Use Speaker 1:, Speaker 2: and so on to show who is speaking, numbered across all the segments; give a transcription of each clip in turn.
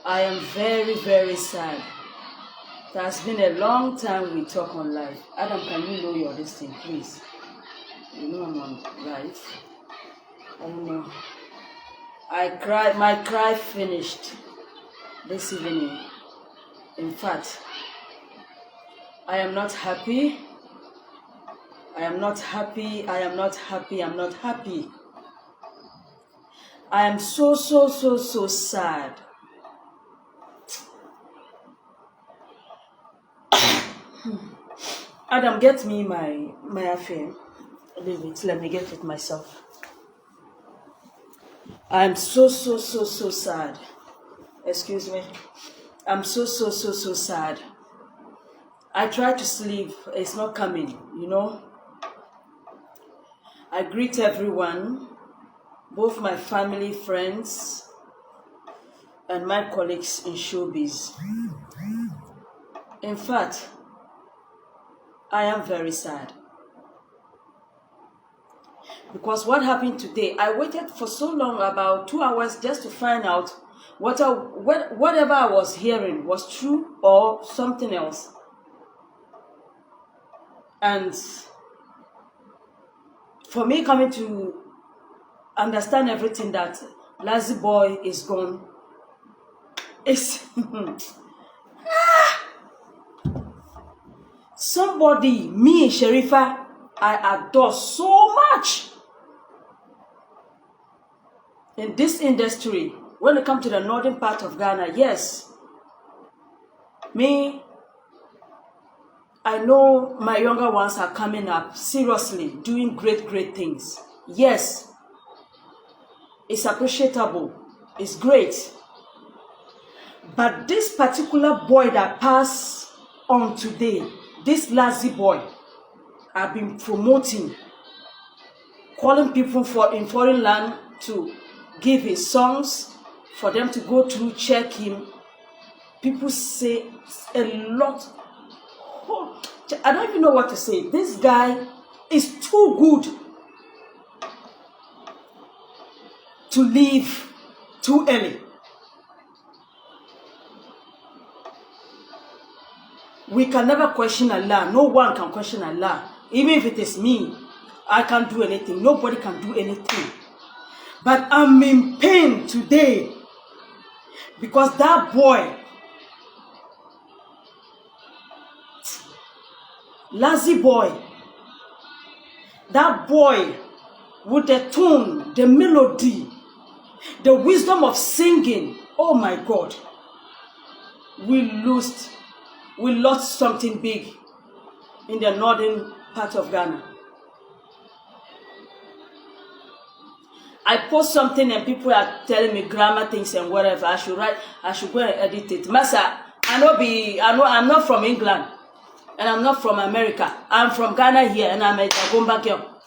Speaker 1: I am very very sad. It has been a long time we talk on live. Adam, can you know your this thing, please? You know I'm on live. I don't know. I cry, my cry finished this evening. In fact, I am not happy. I am not happy. I am not happy. I'm not happy. I am so, so, so, so sad. Adam, get me my my affair. Leave it. Let me get it myself. I'm so, so, so, so sad. Excuse me. I'm so, so, so, so sad. I try to sleep. It's not coming, you know. I greet everyone, both my family, friends, and my colleagues in showbiz. In fact, I am very sad. Because what happened today, I waited for so long, about 2 hours, just to find out what I, what, whatever I was hearing was true or something else. And for me coming to understand everything that Lazzy Boy is gone, it's somebody, me, Sherifa, I adore so much in this industry. When it comes to the northern part of Ghana, yes, me, I know my younger ones are coming up seriously, doing great, great things. Yes, it's appreciable. It's great. But this particular boy that passed on today, this Lazzy boy, I've been promoting, calling people for in foreign land to give his songs, for them to go through, check him. People say a lot. Oh, I don't even know what to say. This guy is too good to leave too early. We can never question Allah. No one can question Allah. Even if it is me, I can't do anything. Nobody can do anything. But I'm in pain today because that boy, Lazzy boy, that boy with the tune, the melody, the wisdom of singing, oh my God, we lost, we lost something big in the northern part of Ghana. I post something and people are telling me grammar things and whatever. I should write, I should go and edit it. Massa, I know be, I know I'm not from England and I'm not from America. I'm from Ghana here and I'm a Dagomba girl.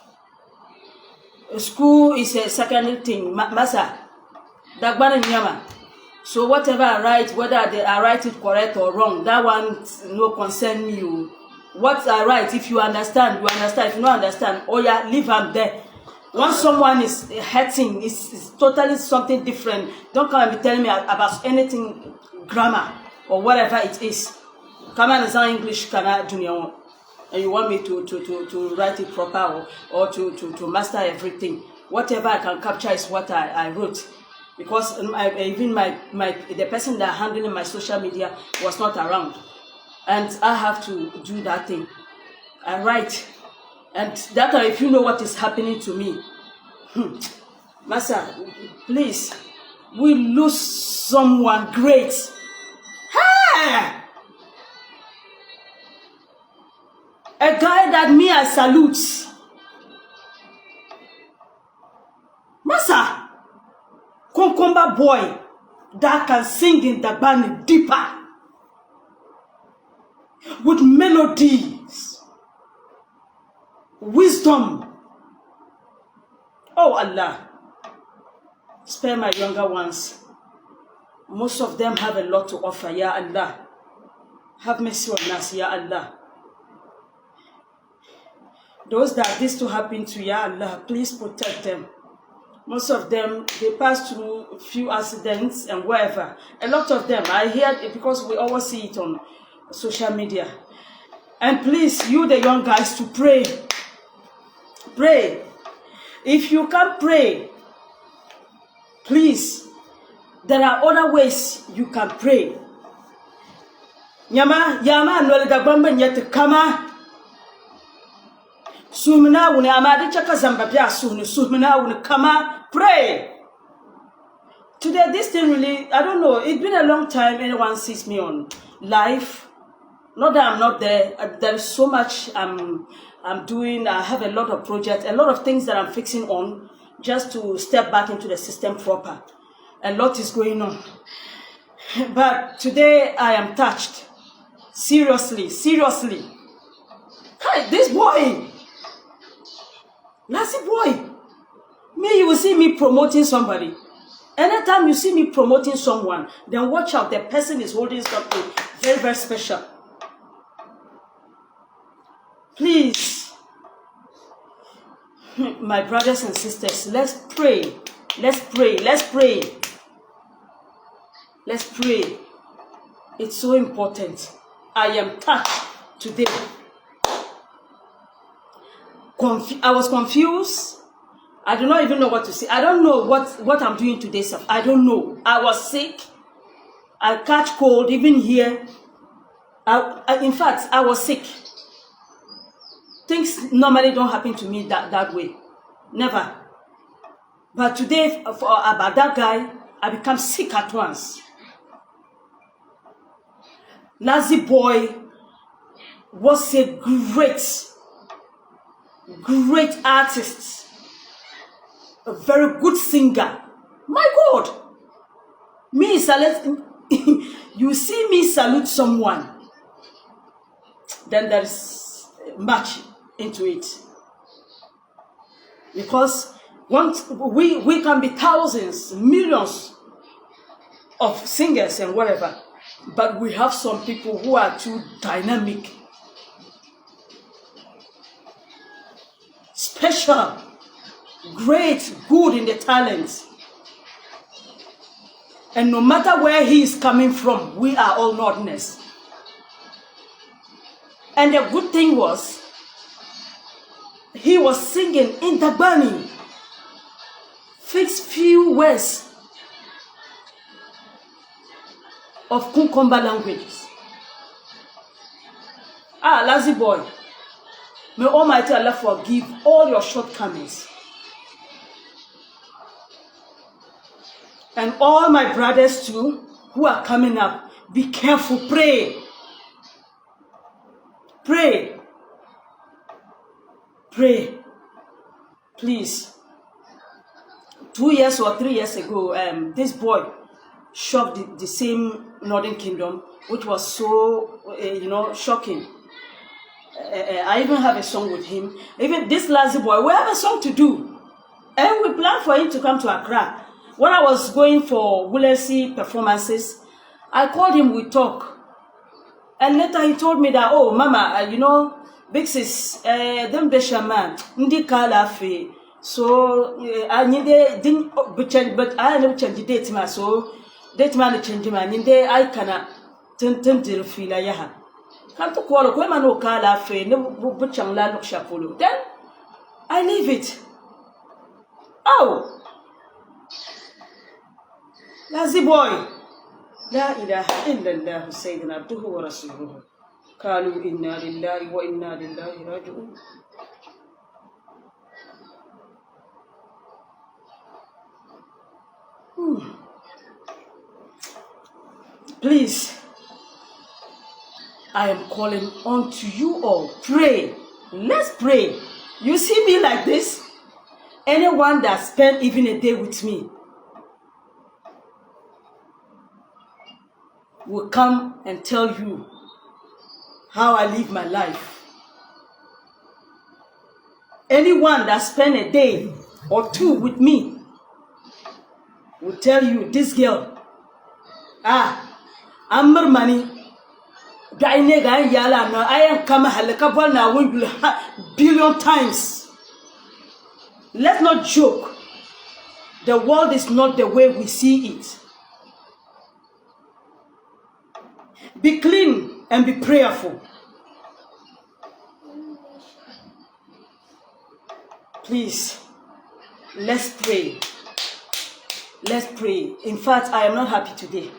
Speaker 1: School is a secondary thing. Massa, Dagbani Nyama. So whatever I write, whether I write it correct or wrong, that one no concern me. Oh. What I write, if you understand, you understand. If you don't understand, oh yeah, leave am there. Once someone is hurting, it's, it's totally something different. Don't come and be telling me about anything grammar or whatever it is. Come and sound English kana junior and you want me to, to, to, to write it proper or, or to, to, to master everything. Whatever I can capture is what I, I wrote. Because I, even my, my the person that handling my social media was not around. And I have to do that thing. I write. And that time, if you know what is happening to me, Master, please, we lose someone great. Hey! A guy that me I salute. Masa, Konkomba boy that can sing in Dagbani deeper with melodies, wisdom. Oh Allah, spare my younger ones. Most of them have a lot to offer, Ya Allah. Have mercy on us, Ya Allah. Those that this to happen to, Ya Allah, please protect them. Most of them, they pass through few accidents and whatever. A lot of them, I hear it because we always see it on social media. And please, you the young guys, to pray. Pray. If you can't pray, please, there are other ways you can pray. Nyama, yama noli Dagbamba nyɛ ti kama. Suhimi Naawuni, amaa di chɛ ka zamba be a suhu ni. Suhimi Naawuni kama. Pray. Today, this thing really, I don't know, it's been a long time anyone sees me on live. Not that I'm not there. There is so much I'm doing. I have a lot of projects, a lot of things that I'm fixing on just to step back into the system proper. A lot is going on. But today I am touched. Seriously, seriously. Hey, this boy, Lazzy boy. Me, you will see me promoting somebody. Anytime you see me promoting someone, then watch out. The person is holding something very, very special. Please, my brothers and sisters, let's pray. Let's pray. Let's pray. Let's pray. It's so important. I am touched today. I was confused. I do not even know what to say. I don't know what I'm doing today, sir. I don't know. I was sick. I catch cold even here. In fact, I was sick. Things normally don't happen to me that way. Never. But today, for about that guy, I become sick at once. Lazzy boy was a great, great artist. A very good singer. My God. Me salute, you see me salute someone, then there's much into it. Because once we can be thousands, millions of singers and whatever, but we have some people who are too dynamic, special, great, good in the talent. And no matter where he is coming from, we are all Northerners. And the good thing was, he was singing in Dagbani. Fix few words of Konkomba languages. Lazzy boy, may Almighty Allah forgive all your shortcomings. And all my brothers too, who are coming up, be careful, pray. Pray. Pray. Please. 2 years or 3 years ago, this boy shocked the same Northern Kingdom, which was so shocking. I even have a song with him. Even this Lazzy boy, we have a song to do. And we plan for him to come to Accra. When I was going for Wulensi performances, I called him, we talk. And later he told me that, oh, mama, big sis, them beshaman, ndi kala fe. So, I need didn't change, but I never change date ma. So, date ma change ma. Ninde I kana ten ten dil fila yaha. Kanto kwalo kwe mano kala fe ne bu chang la luk shapolo. Then I leave it. Oh, Lazzy boy. La ilaha illallah sayyidina abduhu wa rasuluhu. Kalu inna lillahi wa inna lillahi raji'un. Please, I am calling on to you all. Pray. Let's pray. You see me like this? Anyone that spent even a day with me will come and tell you how I live my life. Anyone that spent a day or two with me will tell you, this girl, Amr money, I am kama halaka bol na billion times. Let's not joke. The world is not the way we see it. Be clean and be prayerful. Please, let's pray. Let's pray. In fact, I am not happy today.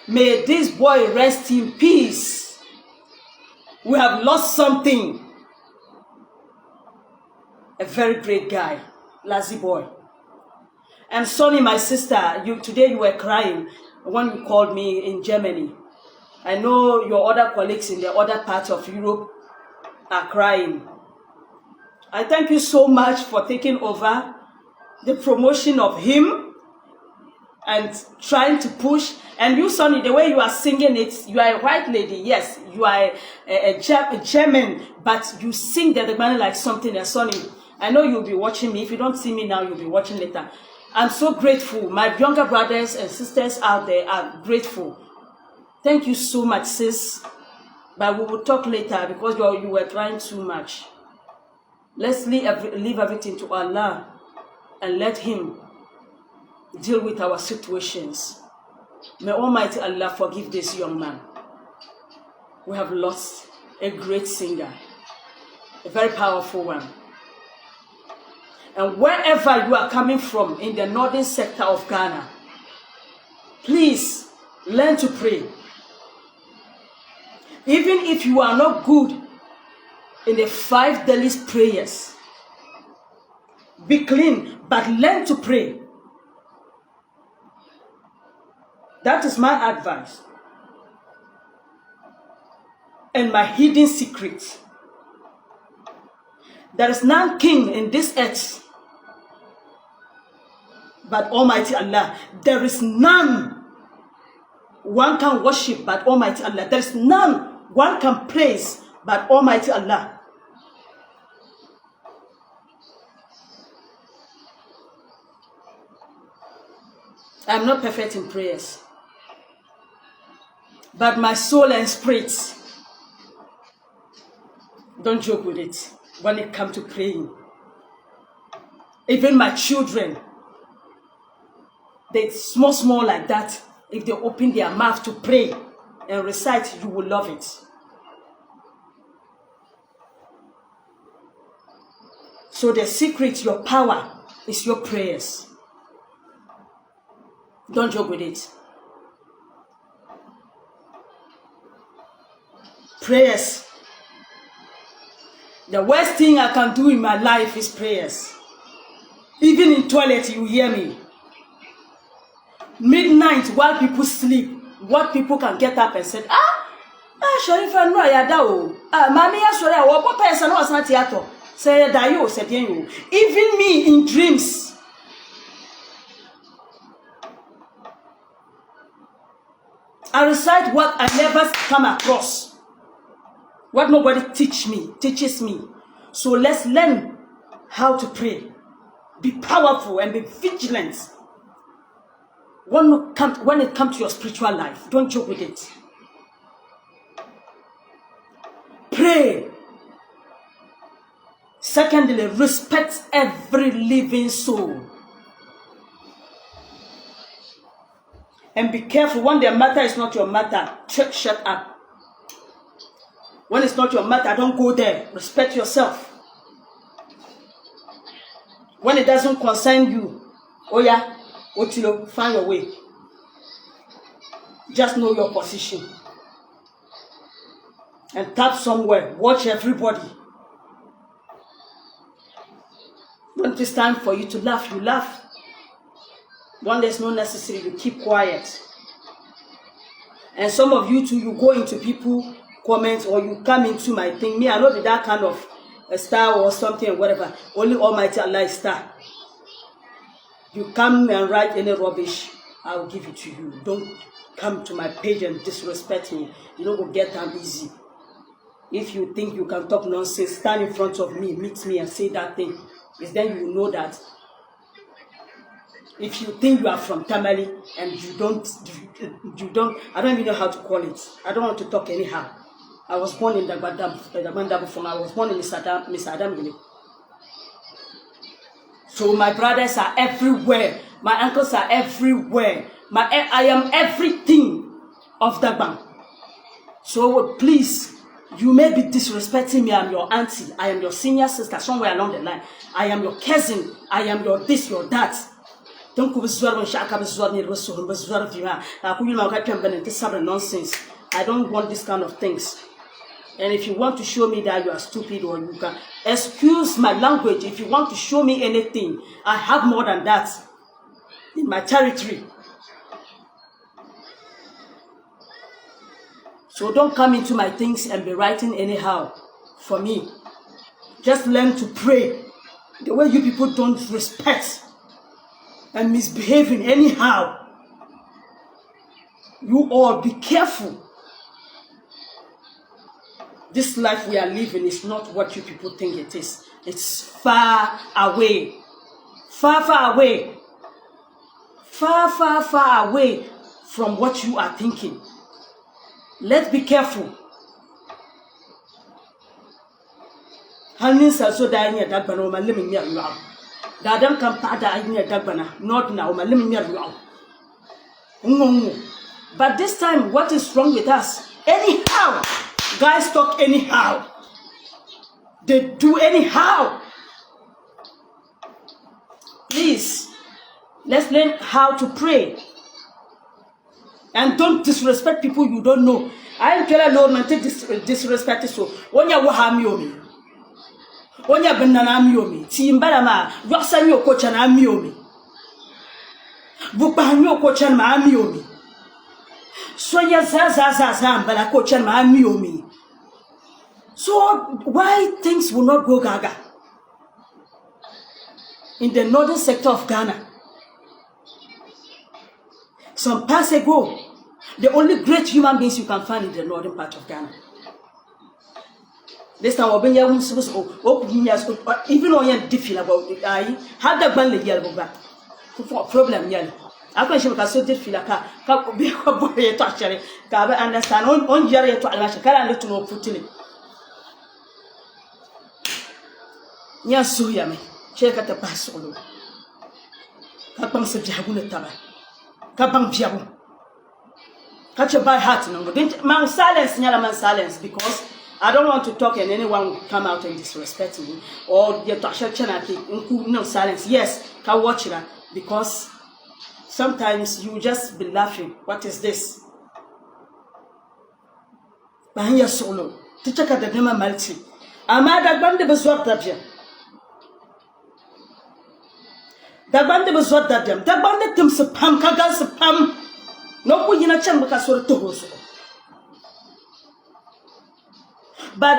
Speaker 1: May this boy rest in peace. We have lost something. A very great guy, Lazzy boy. And Sonny, my sister, you today you were crying when you called me in Germany. I know your other colleagues in the other parts of Europe are crying. I thank you so much for taking over the promotion of him and trying to push. And you, Sonny, the way you are singing it, you are a white lady. Yes, you are a, a, a, a German, but you sing the Dagbani like something else. Sonny, I know you'll be watching me. If you don't see me now, you'll be watching later. I'm so grateful. My younger brothers and sisters out there are grateful. Thank you so much, sis. But we will talk later because you, you were crying too much. Let's leave, every, leave everything to Allah and let Him deal with our situations. May Almighty Allah forgive this young man. We have lost a great singer, a very powerful one. And wherever you are coming from in the northern sector of Ghana, please learn to pray. Even if you are not good in the five daily prayers, be clean, but learn to pray. That is my advice and my hidden secret. There is none king in this earth but Almighty Allah. There is none one can worship but Almighty Allah. There is none one can praise but Almighty Allah. I'm not perfect in prayers, but my soul and spirit don't joke with it when it comes to praying. Even my children, they small, small like that. If they open their mouth to pray and recite, you will love it. So the secret, your power, is your prayers. Don't joke with it. Prayers. The worst thing I can do in my life is prayers. Even in toilet, you hear me. Midnight, while people sleep, what people can get up and say, ah, ah, Sharifa, no, I da o. Ah, mommy, I sorry, I walk up and no, it's theater. Say, da you, say, you. Even me in dreams. I recite what I never come across. What nobody teach me, teaches me. So let's learn how to pray. Be powerful and be vigilant. When it come, when it comes to your spiritual life, don't joke with it. Pray. Secondly, respect every living soul. And be careful when the matter is not your matter, shut up. When it's not your matter, don't go there. Respect yourself. When it doesn't concern you, oh yeah, Otilo, find your way. Just know your position. And tap somewhere. Watch everybody. When it's time for you to laugh, you laugh. When there's no necessary, you keep quiet. And some of you too, you go into people comments or you come into my thing. Me, I don't be that kind of a star or something, whatever. Only Almighty Allah is star. You come and write any rubbish, I will give it to you. Don't come to my page and disrespect me. You don't go get them easy. If you think you can talk nonsense, stand in front of me, meet me and say that thing. It's then you know that if you think you are from Tamale and you don't, you don't, I don't even know how to call it. I don't want to talk anyhow. I was born in Dagbandabufong. I was born in Mr. Adam, Mr. Adam. So my brothers are everywhere, my uncles are everywhere, my I am everything of Dagbang. So please, you may be disrespecting me. I'm your auntie. I am your senior sister somewhere along the line. I am your cousin. I am your this, your that. Din ku bi zɔri binshɛɣu ka bi zɔri niriba suhuri bi zɔri vi maa ka a ku yuli maa ka kpɛm bini nti sabiri nonsense. I don't want this kind of things. And if you want to show me that you are stupid or you can excuse my language, if you want to show me anything, I have more than that in my territory. So don't come into my things and be writing anyhow for me. Just learn to pray. The way you people don't respect and misbehaving anyhow. You all be careful. This life we are living is not what you people think it is. It's far away. Far, far away. Far, far, far away from what you are thinking. Let's be careful. Hal ninsal so daa nyɛ Dagbana o ma limi ŋmɛri yɔɣu. Daadam kam paɣa daa nyɛ Dagbana Northerner o ma limi ŋmɛri yɔɣu. N-ŋɔ n-ŋɔ. But this time what is wrong with us? Anyhow! Guys talk anyhow. They do anyhow. Please, let's learn how to pray. And don't disrespect people you don't know. A yi kpɛla loori ni ti disrespect so, o nya waha mi o mi. O nya binnana mi o mi. Tia m-bala maa, yɔɣisa n-nyɛ o ka o chani a mi o mi. Bukpahi n-nyɛ o ka o chani maa a mi o mi. So nya zaa zaa zaa zaa m-bala ka o chani maa a mi o mi. So why things will not go gaga in the northern sector of Ghana? Some past ago, the only great human beings you can find in the northern part of Ghana. This time, obin ya wumsibu zuɣu, o ku nya even o yɛn di fila gba ayi hal Dagbanli yɛlibu gba problem nyɛli. A ku yɛn shɛm ka so diri fila ka ka bɛ ka bɔri yɛltɔɣa shɛli ka a bi understand o ni yɛri yɛltɔɣali maa shɛm ka lahi ni tuni o putili. N yɛn suhuya mi chɛ ka ti pahi suɣulo ka kpaŋsi biɛhigu ni taba ka baŋ biɛbu ka chɛ by heart niŋbu. Din man silence nyɛla man silence because I don't want to talk and anyone will come out and disrespect me or yɛltɔɣa shɛli chana ki n ku niŋ silence. Yes, ka watchira because sometimes you just be laughing. What is this? Kpahin ya suɣulo ti chɛ ka dabiɛma mali ti, amaa Dagbaŋ di bi zɔri dabiɛm. Dagbaŋ di bi zɔri dabiɛm. Dagbaŋ di timsi pam ka galisi pam ni o ku yina chanimi ka sori tihi o zuɣu. But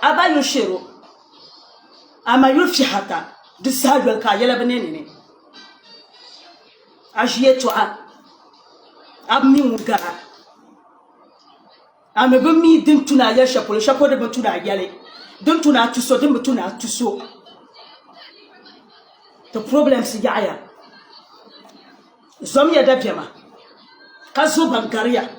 Speaker 1: a ba yuli shɛro, a ma yuli fiɛhata, di saha yoli ka a yɛla bi ne nini. A ʒi yɛtɔɣa, a bi mi ŋun gara. A mi bi mi din tu ni a yɛli shɛli polo, shɛli polo di bi tu ni a yɛli, din tu ni a tu so, din bi tu ni a tu so. Ti problems yaɣiya. Zomiya dabiɛma ka zo ban gariya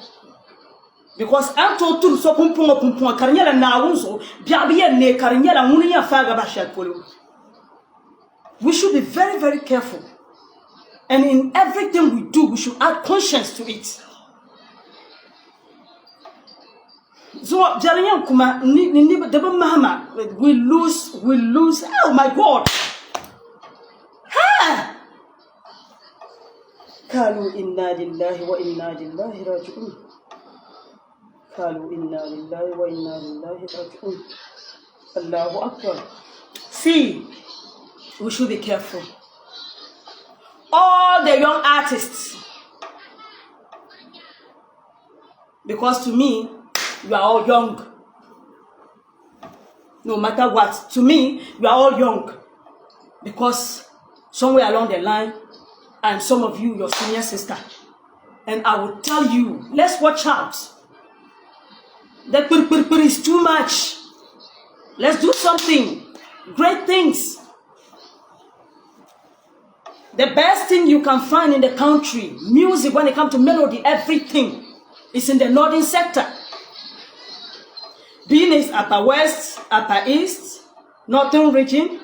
Speaker 1: because a ni tooi turi so pumpɔŋɔ pumpɔŋɔ ka di nyɛla Naawuni zuɣu biɛɣu bi yɛn neei ka di nyɛla ŋuni n-yɛn faagi a bahi shɛli polo. We should be very very careful and in everything we do we should add conscience to it. Zuŋɔ biɛri yɛn kuma ni ni di bi mahima we lose we lose oh my god ha kalu inna lillahi wa inna lillahi raji'un kalu inna lillahi wa inna lillahi raji'un Allahu akbar see we should be careful all the young artists because to me you are all young no matter what to me you are all young because somewhere along the line and some of you your senior sister and I will tell you let's watch out the pir pir pir is too much let's do something great things The best thing you can find in the country, music, when it comes to melody, everything is in the northern sector. Being is upper west, upper east, northern region.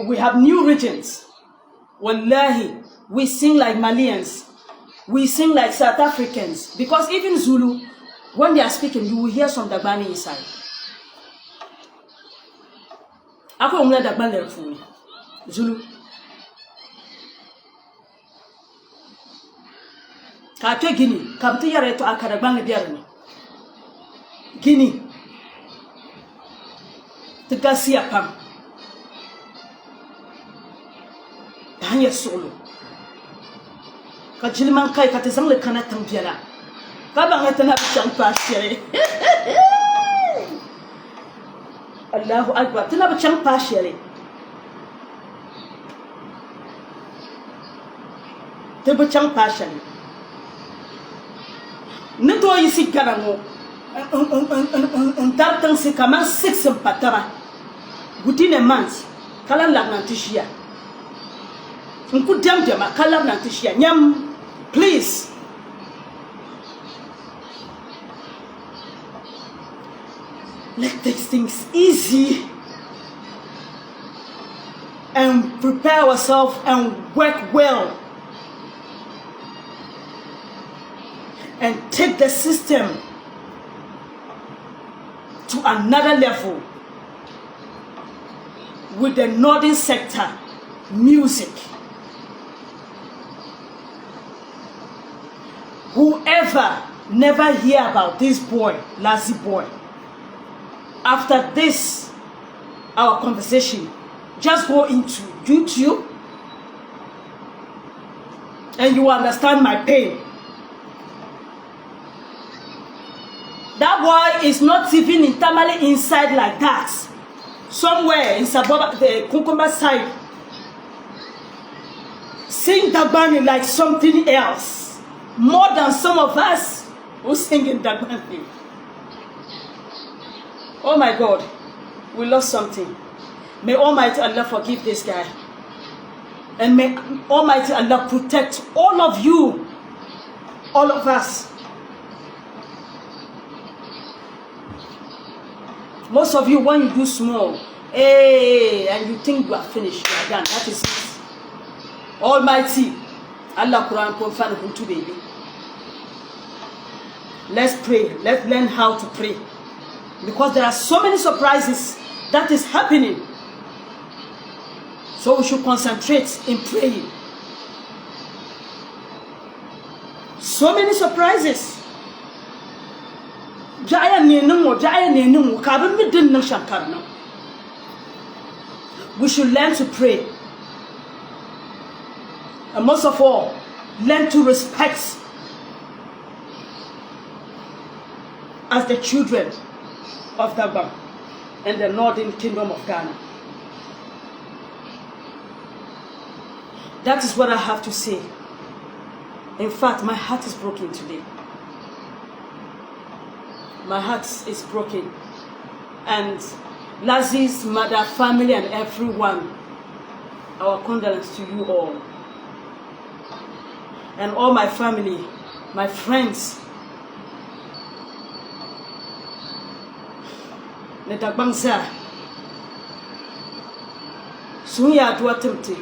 Speaker 1: We have new regions. Wallahi, we sing like Malians. We sing like South Africans. Because even Zulu, when they are speaking, you will hear some Dagbani inside. Ako ŋuna Dagban lɛri puuni. Zulu. Ka a kpe Guinea, ka bɛ ti yɛri yɛtɔɣa ka Dagbanli be di ni. Guinea, ti galisiya pam. Dahin ya suɣulo ka jilima n-kai ka ti zaŋ li kana tiŋ biɛla ka baŋ ni ti na bi chaŋ paai shɛli. Allahu Akbar, ti na bi chaŋ paai shɛli. Ti bi chaŋ paai shɛli. N ni tooi yiɣisi Ghana ŋɔ n-tari tiŋsi kamani 6 m-pa taba within a month ka lahi labina nti ʒiya. N ku dɛmdɛma ka labina nti ʒiya. Nyam, please. Let's take things easy and prepare ourselves and work well and take the system to another level with the northern sector music. Whoever never hear about this boy, Lazzy boy, after this, our conversation, just go into YouTube and you understand my pain. That boy is not even in Tamale inside like that. Somewhere in Saboba, the Konkomba side. Sing Dagbani like something else. More than some of us who sing in Dagbani. Oh my God, we lost something. May Almighty Allah forgive this guy. And may Almighty Allah protect all of you, all of us. Most of you, when you do small, hey, and you think you are finished, you are done. That is it. Almighty Allah Quran Confan Huntu baby. Let's pray. Let's learn how to pray. Because there are so many surprises that is happening. So we should concentrate in praying. So many surprises. Biɛɣu yɛn neei niŋ ŋɔ, biɛɣu yɛn neei niŋ ŋɔ, ka a bi mi din niŋ shɛm ka di niŋ. We should learn to pray. And most of all, learn to respect as the children of Dagbang and the Northern Kingdom of Ghana. That is what I have to say. In fact, my heart is broken today. My heart is broken. And Lazzy's mother, family, and everyone, our condolence to you all. And all my family, my friends, ni Dagbaŋ zaa suhuya aduwa tim ti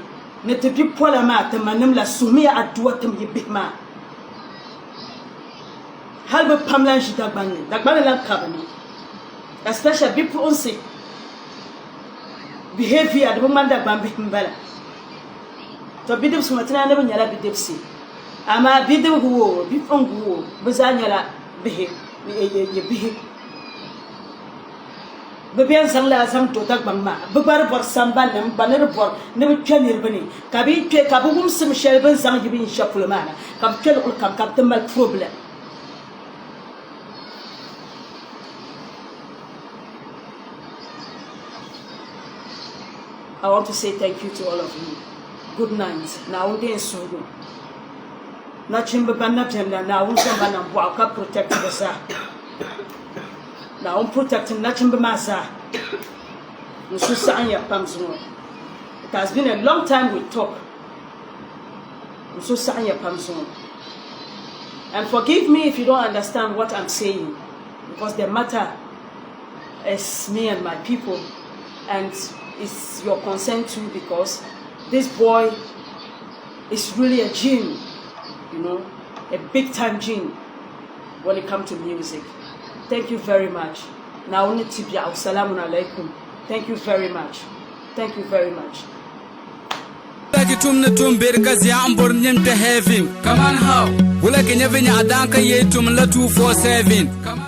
Speaker 1: ni ti bipola maa ti manim la suhumiya aduwa tim yi bihi maa hali bi pam lan ʒi Dagbaŋ ni Dagbaŋ ni lan ka bi ni especially bipuɣinsi behavior di bi ŋmani Dagbaŋ bihi m-bala to bidibisi ŋɔ ti na ni bi nyɛla bidibisi amaa bidibigi woo bipuɣingi woo bi zaa nyɛla bihi bihi Bɛ bɛn zaŋ la zaŋ do Dagbaŋ maa, bɛ gba di bɔri sambannim gba ni di bɔri ni bɛ kpe niriba ni, ka bɛ yi kpe ka bɛ wumsim shɛli bɛ ni zaŋ yi bɛ yi shɛli polo maa na, ka bɛ kpe luɣili kam ka bɛ ti mali problem. I want to say thank you to all of you. Good night. Naawuni deei n suhigu. Nachimba ban na beni la, Naawuni zaŋ ba nambɔɣu ka protect bɛ zaa. Naawuni protect nachimba maa zaa. N su saɣim ya pam zuŋɔ. It has been a long time we talk. N su saɣim ya pam zuŋɔ. And forgive me if you don't understand what I'm saying because the matter is me and my people. And it's your concern too because this boy is really a gene, a big time gene when it comes to music. Thank you very much. Naawuni ti biɛɣu. Salamun alaikum. Thank you very much. Thank you very much.
Speaker 2: Wula ki tum ni tum beri ka zia n bori nyim kpɛ heaven. Kaman how? Wula ki nyɛ vinyɛɣu daan ka yee tum la 247.